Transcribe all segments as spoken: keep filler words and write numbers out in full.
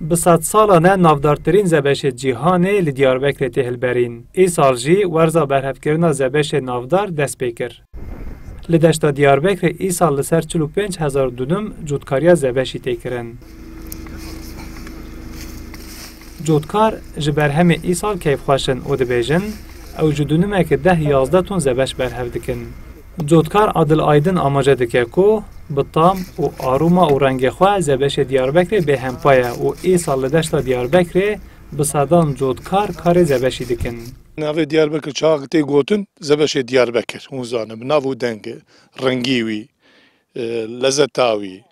Bi sedsalan e navdartirîn zebeşê cîhanê li Diyarbekirê tê hilberîn. Îsal jî werza berhevkirina zebeşê navdar dest pê kir. Li deşta Diyarbekirê îsal li ser çil û pênc hezar dunum cotkariya zebeşî tê kirin. Cotkar ji berhemê îsal keyfxweş in û dibêjin, ew ji dunimeke deh yazdeh ton zebeş berhev dikin. Cotkar Adil Aydin amaje dike ku bi tam û aroma û rengê xwe zebeşê Diyarbekirê bêhempa ye û îsal li deşta Diyarbekirê bi sedan cotkar karê zebeşî dikin. Navê Diyarbekir çaxê tê gotin, zebeşê Diyarbekir, hûn zanin, bi nav û deng e, rengî wî, e, lezeta wî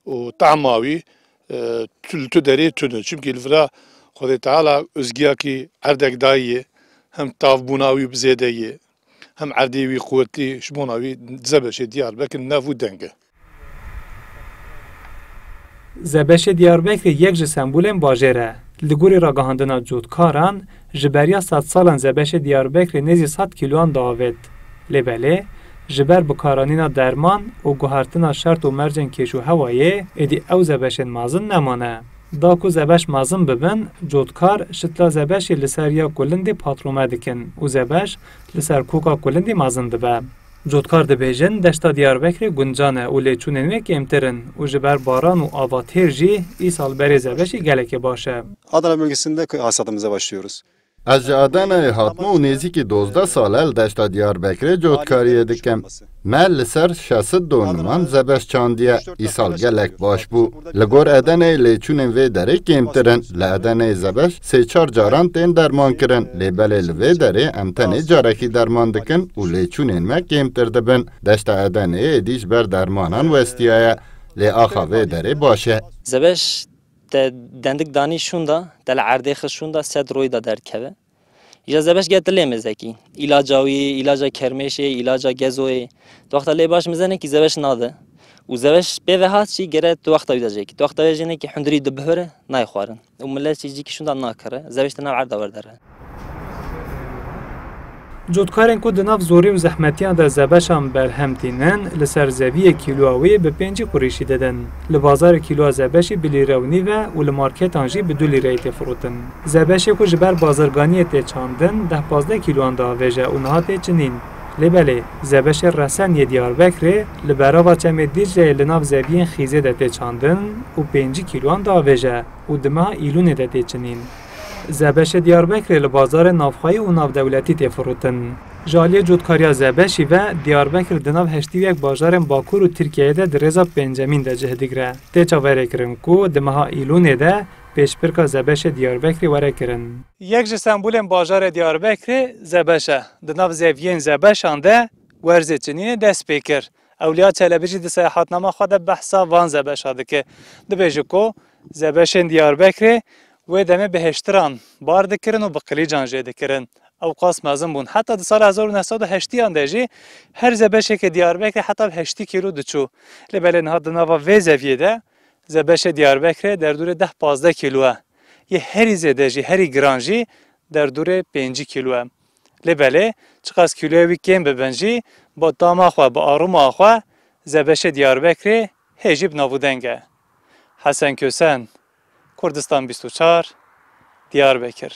û tahma wî, e, tu, li tu derê tune. Çimkî li vira Xwedê Teala ozgiyakî erdek dayiye, hem tavbûna wî bi zêde ye, hem erdê wî quwetî, ji bona wî zebeşê Diyarbekir nav û deng e. Zebeşê Diyarbekirê yek ji sembolên bajêr e. Li gorî ragihandina cotkaran, ji beriya sedsalan zebeşê Diyarbekirê nêzî sed kîloan diavêt. Lê belê, ji ber bikaranîna derman û guhertina şert û mercên kêşûhewayê, êdî ew zebeşên mezin nemane. Da ku zebeş mezin bibin, cotkar şitla zebeşê li ser ya ku lindê patrome dikin û zebeş li ser koka ku lindê mezin dibe. Cotkar dibêjin, deşta Diyarbekirê guncan e û lêçûnên wê kêmtir in û ji ber baran û ava têr jî îsal berê zebeşê gelekê baş e. Adana bölgesinde kö-, hasatımıza başlıyoruz. Ez ji Adanayê hatime û nêzîkî dozdeh sal e li deşta Diyarbekirê cotkariyê dikim. Me li ser şeş sed doniman zebeş çandiye. Îsal gelek baş bû. Li gor Edeneyê lêçûnên vê derê kêmtir in. Li Edeneyê zebeş sê çar caran tên derman kirin. Lê belê li vê derê em tenê carekî derman dikin û lêçûnên me kêmtir dibin. Deşta Edeneyê êdî ji ber dermanan westiyaye. Lê axa vê derê baş e. Zebeş te dendik danî şûnda, te li erdê xist şûnda, sed royî da derdikeve. Îja zebeş gel tu lê mizekî. Îlaca wî, îlaca kermêşê, îlaca gezoyê. Tu wexta lê baş mizenekî zebeş nade. Û zebeş pê ve hat jî gere tu wexta wî de jêkî. Tu wexta wê jênekî hundirî dibihore, nayê xwarin. Û milet jî cîkî şûnda nakire. Zebeş di nav erda werdere. Cotkarên ku di nav zorî û zehmetiyan de zebeşan berhem tînin, li ser zeviyê kîloya wê bi pêncî qurîşî didin. Li bazarê kîloya zebeşî bi lîre û nîv e û li marketan jî bi du lîreyê tê firotin. Zebeşê ku ji ber bazirganiyê tê çandin, deh pazdeh kîloan diavêje û niha tê çinîn. Lê belê, zebeşê resen yê Diyarbekirê li berava Çemê Dîcleyê li nav zeviyên xîzê de tê çandin û pêncî kîloan diavêje û di meha Îlûnê de tê çinîn. Zebeşê Diyarbekirê li bazarên navxweyî û navdewletî tê firotin. Ji aliyê cotkariya zebeşî ve Diyarbekir di nav heştê û yek bajarên Bakur û Tirkiyeyê de di rêza pêncemîn de cih digire. Tê çaverêkirin ku di meha Îlûnê de pêşbirka zebeşê Diyarbekirê were kirin. Yek ji sembolên bajarê Diyarbekirê zebeş e. Di nav zeviyên zebeşan de werzê çinînê dest pê kir. Ewliya Çelebi jî di seyahatnama xwe de behsa van zebeşa dike. Dibêje ku zebeşên Diyarbekirê wê demê bi hêştiran bar dikirin û bi qilîcan jê dikirin. Ew qas mezin bûn. Heta di sala hezar û neh sed û heştî yan de jî her zebeşeke Diyarbekirê heta bi heştî kîlo diçû. Lê belê niha di nava vê zeviyê de zebeşê Diyarbekirê derdorê deh pazdeh kîlo e. Yê herî zêde jî, herî giran jî derdorê pêncî kîlo e. Lê belê, çiqas kîloyê wî kêm bibin jî, bi tama xwe, bi aroma xwe zebeşê Diyarbekirê hê jî bi nav û deng e. Hesen Kösen, Kurdistan bîst û çar, Diyarbekir.